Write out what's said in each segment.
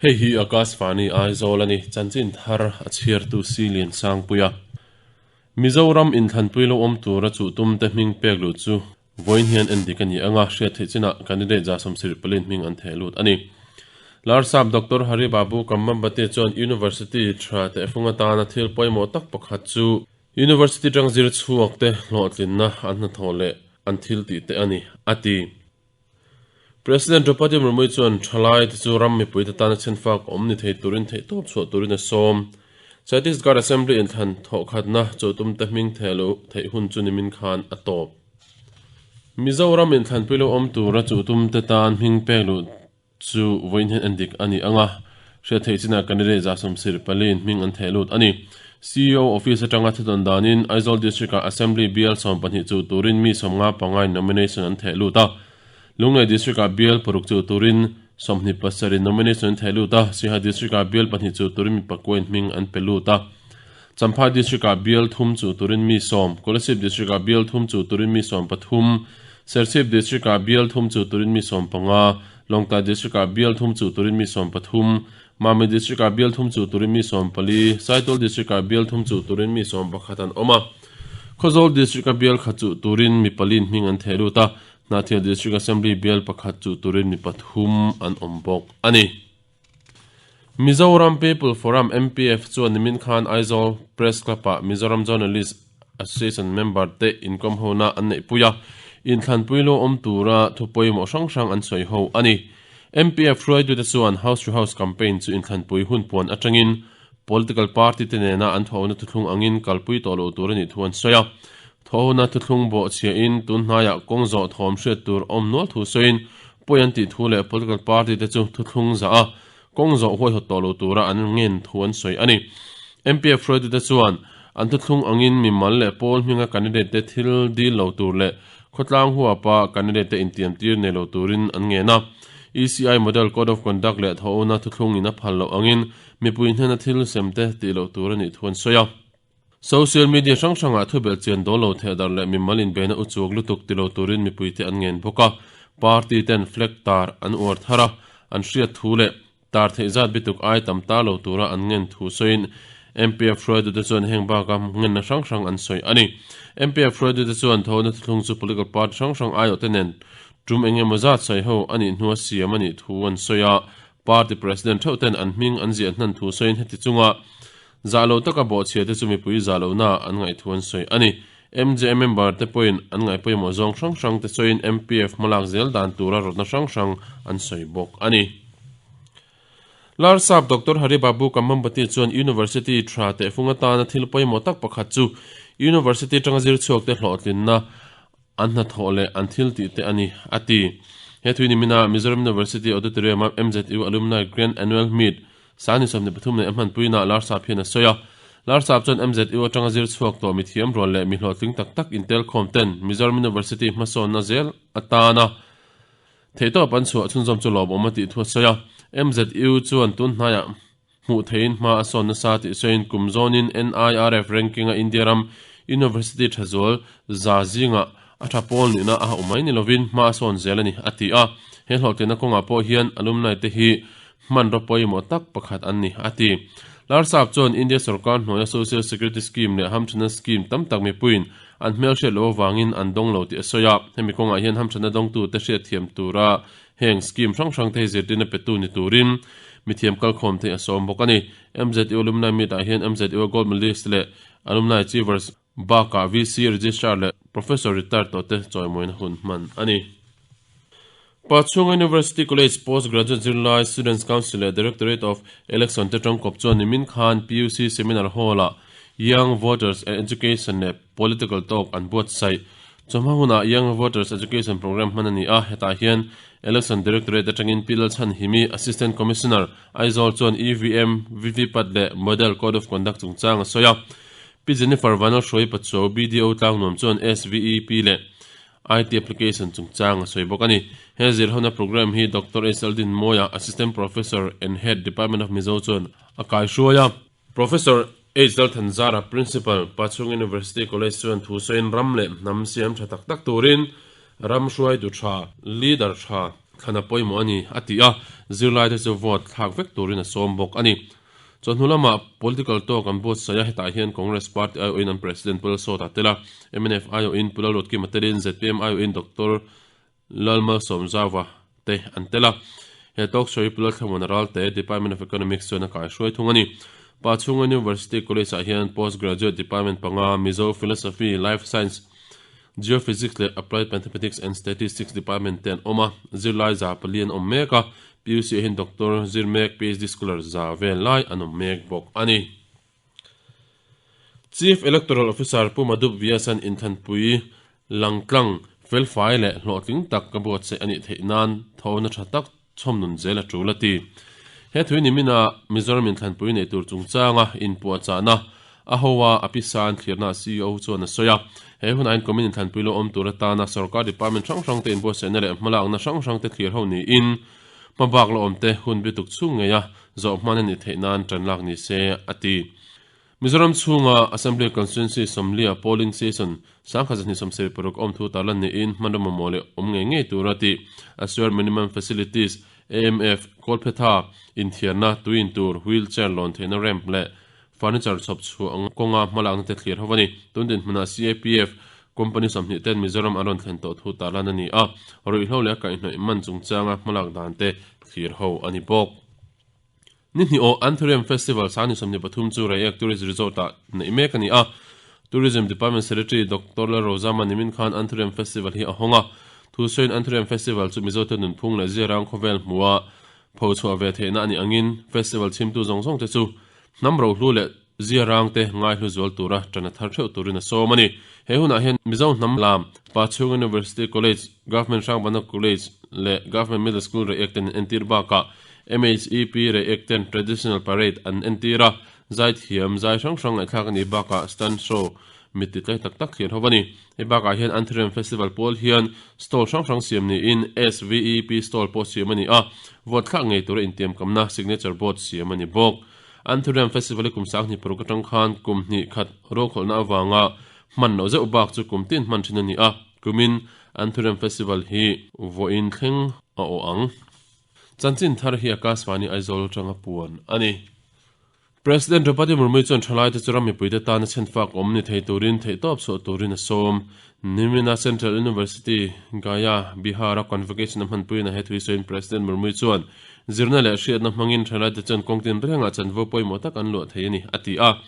Hei hi Akashvani Aizawl a ni, chanchin thar a chhiartu Si Liansangpuia. Mizoram inthlanpui lo awm tura chuh tumte hming pek luh chu vawiin hian endik a ni ang a, hriat theih chinah candidate 70 palin hming an theh lut a ni. Larsap Doctor Hari Babu Kambambati chuan University tha tehfung atana thil pawimawh tak pakhat chu University tang zir chhuak te hlawhtlinna an hnathawh leh an thil tih te a ni, a ti. President Draupadi Murmu chuan thalai te chu ram mipui te tana chhenfak awm ni thei turin theihtawp chhuah turin a sawm. Chhattisgarh Assembly inthlan thawhkhatna chawhtumte hming theh loh theih hun chu nimin khan a tawp. Mizoram inthlanpui lo awm tura chawhtumte tan hming pek luh chu vawiin hian endik a ni ang a, hriat theih chinah candidate 74 in hming an theh lut a ni. CEO office atanga thutawn danin Aizawl District-ah Assembly bial 12 chuh turin mi 55 in nomination an theh lut a. Lunglei District-ah bial paruk chuh turin 27 in nomination an theh lut a, Siaha District-ah bial pahnih chuh turin mi pakua in hming an pe lut a. Champhai District-ah bial thum chuh turin mi sawm, Kolasib District-ah bial thum chuh turin mi 13, Serchhip District-ah bial thum chuh turin mi 15, Lawngtlai District-ah bial thum chuh turin mi 13, Mami District-ah bial thum chuh turin mi 14, Saitual District-ah bial thum chuh turin mi 11 an awm a. Khawzawl District-a bial khat chuh turin mi paliin hming an theh lut a, Hnahthial District Assembly bial pakhat chuh turin mi pathum an awm bawk a ni. Mizoram People Forum, MPF, chuan nimin khan Aizawl Press Club-ah Mizoram Journalist Association member te inkawm hona an neihpui a, inthlanpui lo awm tura thu pawimawh hrang hrang an sawi ho a ni. MPF hruaitute chuan House to House campaign chu inthlanpui hun puan atangin political party te nena an thawhna thuthlung angin kalpui tawh loh tur a nih thu an sawi a. Thawhna thuthlung bawh chhiahin tun hnaiah kawng zawh thawm hriat tur awm nual thu sawiin pawi an tih thu leh political party te chu thuthlung zah a, kawng zawh huaihawt tawh lo tura an ngen thu an sawi a ni. MPF hruaitute chuan an thuthlung angin mimal leh pawl hminga candidate te thil dil lo tur leh khawtlang huapa candidate te intiamtir nei lo turin an ngen a. ECI Model Code of Conduct leh thawhna thuthlung in a phal loh angin mipui hnena thil sem te tih loh tur a nih thu an sawi a. Social media hrang hrangah thubelh chian dawl lo thehdarh leh mimal inbeihna uchuak lutuk ti lo turin mipuite an ngen bawk a, party ten flag tar an uar thar a, an hriat thu leh tar theih zat bituk ai tam ta lo tura an ngen thu sawiin MPF hruaitute chuan heng baka ngenna hrang hrang an sawi a ni. MPF hruaitute chuan thawhna thuthlung chu political party hrang hrang aiawhte nen tum eng emaw zat sawi ho a nih hnua siam a nih thu an sawi a, party president theuh ten an hming an ziah hnan thu sawiin heti chunga Zah lo taka bawhchhia te chu mipui zah lohna an ngaih thu an sawi a ni. MJM member te pawhin an ngaih pawimawh zawng hrang hrang te sawiin MPF hmalak zel dan tura rawtna hrang hrang an sawi bawk a ni. Larsap Doctor Hari Babu Kambhampati chuan University tha tehfung atana thil pawimawh tak pakhat chu University atanga zir chhuak te hlawhtlinna an hnathawh leh an thil tih te a ni, a ti. He thui nimina Mizoram University Auditorium-a MZU Alumni Grand Annual Meet Sangni 23 leh a hmanpuinaah Larsap hian a sawi a. Larsap chuan MZU atanga zir chhuak tawh mi thiam rual leh mi hlawhtling tak tak intelkhawm ten Mizoram University hmasawnna zel atana theihtawp an chhuah chhunzawm chu lawmawm a tih thu a sawi a. MZU chuan tun hnaiah hmuh theihin hma a sawn nasa tih sawiin kum zawnin NIRF ranking-a India ram University tha zual za zingah a tha pawl nihna a hauh mai ni lovin hma a sawn zel a ni, a ti a. He hlawhtlinna kawngah pawh hian alumni te hi hmanraw pawimawh tak pakhat an ni, a ti. Larsap chuan India sorkar hnuaia Social Security Scheme leh hamthana scheme tam tak mipuiin an hmelhriat loh avangin an dawng lo tih a sawi a. Hemi kawngah hian hamthana dawngtute hriatthiam tura heng scheme hrang hrang te hi zirtirna petu ni turin mithiam kalkhawm te a sawm bawk a ni. MZU Alumni Meet-ah hian MZU-a Gold Medalist leh Alumni Achievers bakah VC Registrar leh Professor retired tawh te chawimawina hun hman a ni. Pachhunga University College Post Graduate Zirlai Students Council leh Directorate of Election te tangkawp chuan nimin khan PUC Seminar Hall-ah Young Voters Education leh Political Talk an buatsaih. Chawhma hunah Young Voters Education Programme hman a ni a, hetah hian Election Directorate atangin Pi Lalchhanhimi, Assistant Commissioner, Aizawl chuan EVM, VVPAT leh Model Code of Conduct chungchang a sawi a. Pi Jennifer Vanlalhruai Pachuau, BDO Tlangnuam chuan SVEP leh IT Application chungchang a sawi bawk a ni. He zirhona programme hi Doctor H. Laldinmawia, Assistant Professor and Head, Department of Mizo chuan a kaihruai a. Professor H. Lalthanzara, Principal, Pachhung University College chuan thu sawiin ram leh hnam siam tha tak tak turin ram hruaitu tha, leader tha, Thlan a pawimawh a ni, a ti a, zirlaite chu vote thlak vek turin a sawm bawk a ni. Chawhnu lamah political talk an buatsaih a, hetah hian Congress party aiawhin an President Pu Lalsawta a tel a, mnf aiawhin Pu Lalruatkima telin zpm aiawhin Doctor Lalmalsawmzauva te an tel a. He talk show hi Pu Lalthlamuana Ralte, Department of Economics chuan a kaihruai thung a ni. Pachhunga University College-ah hian Post Graduate Department panga Mizo Philosophy, Life Science, Geophysics leh Applied Mathematics and Statistics Department te an awm a, zirlai 400 an awm mek a, PUC ah hian Doctor zir mek PhD scholar za vel lai an awm mek bawk a ni. Chief Electoral Officer Pu Madhup Vyas-a'n inthanpui langtlang felfai leh hlawhtling tak ka buatsaih a nih theih nan thawhna tha tak chhawmnun zel a tul a ti. He thui nimina Mizoram inthlanpui neih tur chungchanga inpuahchahna a ho a, a pisan thlirna ceo chuan a sawi a. He hunah hian kumin inthlanpui lo awm tur atana sorkar department hrang hrangte inbuatsaihna leh hmalakna hrang hrangte thlir ho niin hmabak la awmte hun bituk chhung ngeia zawh hman a nih theih nan tan lak ni se a ti. Mizoram chhunga Assembly Constituency 40 polling station 1276 awm thu tarlan niin hmanraw mamawh leh awm ngei ngei tura tih Assured Minimum Facilities, AMF, Kawlphetha, inthiarna, tui in tur, wheel chair lawn theihna ramp leh furniture chhawp chhuah kawnga hmalakna te thlir ho a ni. Tun dinhmunah CAPF company 20 ten Mizoram an rawn thlen tawh thu tarlan a ni a, ruihhlo leh a kaihhnawih man chungchanga hmalak dan te thlir ho a ni bawk. Ni hnih awh Anthurium Festival 2023 chu Reiek Tourist Resort-ah neih mek a ni a. Tourism Department Secretary Doctor Lalrozama nimin khan Anthurium Festival hi a hawng a. Thusawiin Anthurium Festival chu Mizote nunphung leh ziarang khawvel hmuha phochhuah ve theihna a nih angin festival chhimtu zawng zawngte chu hnam rohlu leh ziarangte ngaihlu zual tura ṭan a thar theuh turin a sawm a ni. He hunah hian Mizo hnam lam Pachhung University College, Government Hrangbana College leh Government Middle School Reiek ten an entir bakah MHEP Reiek ten Traditional Parade an entir a, zaithiam zai hrang hrang ngaihthlak a nih bakah stunt show mit ti tlai tak tak thlir ho a ni. Hei bakah hian Anthurium Festival pawl hian stall hrang hrang siam niin SVEP stall pawh siam a ni a, vote thlak ngei tura intiamkamna signature board siam a ni bawk. Anthurium Festival hi kum 2006 atang khan kum hnih khat rualkhawlhna avanga hman loh zeuh bak chu kum tin hman thin a ni a, kumin Anthurium Festival hi vawiin thleng a awh ang. Chanchin thar hi Akashvani Aizawl atanga puan a ni. President Draupadi Murmu chuan thalaite chu ram mipuite tana chhenfak awm ni thei turin theihtawp chhuah turin a sawm. Nimina Central University, Gaya, Bihar-a convocation a hmanpuiin a he thui sawiin President Murmu chuan zirna leh hriatna hmangin thalaite chuan kawng tinrengah chanvo pawimawh tak an luah thei a ni, a ti a.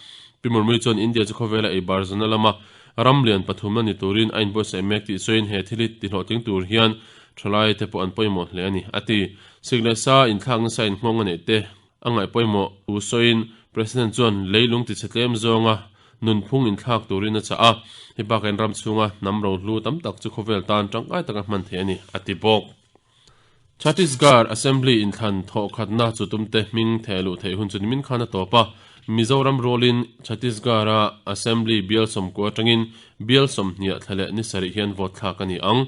Pi Murmu chuan India chu khawvela ei bar zana lama ram lian pathumna ni turin a inbuatsaih mek tih sawiin he thil hi tihlawhtling tur hian thalaite pawh an pawimawh hle a ni, a ti. Sik leh sa inthlak nasa inhmawng a neih te A ngaih pawimawh thu sawiin President chuan leilung tichhe tlem zawnga nunphung inthlak turin a chah a, hei bakah hian ram chhunga hnam rohlu tam tak chu khawvel tan tangkai taka hman theih a ni, a ti bawk. Chhattisgarh Assembly inthlan thawhkhatna chu tumte hming theh luh theih hun chu nimin khan a tawp a, Mizoram rualin Chhattisgarh-a Assembly bial 90 atangin bial 20 thla leh ni sarih hian vote thlak a ni ang.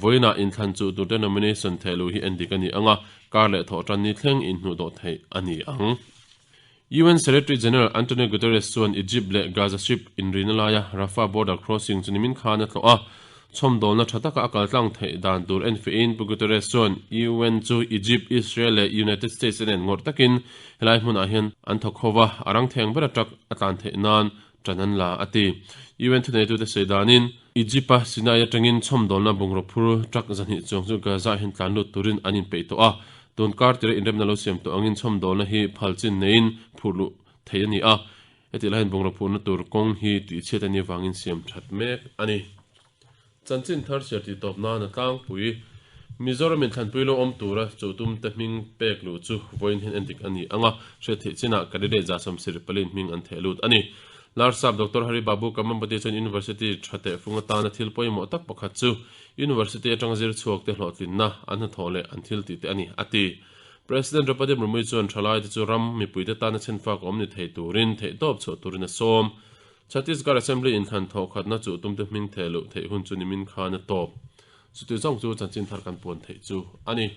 Vawiinah inthlan chuh turte nomination theh luh hi endik a ni ang a, Kar leh thawhtan ni thleng inhnuh dawh theih a ni ang. UN Secretary General Antonio Guterres chuan Egypt leh Gaza Strip inrina laia Rafah border crossing chu nimin khan a tlawh a, chhawmdawlna tha taka a kaltlang theih dan tur enfiahin Pu Guterres chuan UN chu Egypt, Israel leh United States te nen ngawrh takin helai hmunah hian an thawk ho va, a rang theng ber atak a tlan theih nan ṭan an la, a ti. UN thuneitute sawi danin, Egypt-a Sinai aṭangin chhawmdawlna bungraw phur truck 200 chuang chu Gaza-ah hian tlan lut turin an inpeih tawh a, tun kar tira inremna lo siam tawh angin chhawmdawlna hi phal chin neiin phurh luh theih a ni a, heti laiin bungraw phurhna tur kawng hi tihchhiat a nih avangin siam ṭhat mek a ni. Chanchin thar chhiar tih tawp nan a tlangpui. Mizoram in thlanpui lo awm tura chuhtum te hming pek luh chu vawiin hian endik a ni ang a, hriat theih chinah candidate 124 hming an theh lut a ni. Larsap Doctor Hari Babu Kambhampati chuan University tha teh fung atana thil pawimawh tak pakhat chu University atanga zir chhuak te hlawhtlinna an hnathawh leh an thil tih te a ni, a ti. President Draupadi Murmu chuan thalaite chu ram mipuite tana chhenfak awm ni thei turin theihtawp chhuah turin a sawm. Chhattisgarh Assembly inthlan thawh khatna chu tumte hming theh luh theih hun chu nimin khan a tawp. Chuti zawng chu chanchin thar kan puan theih chu a ni.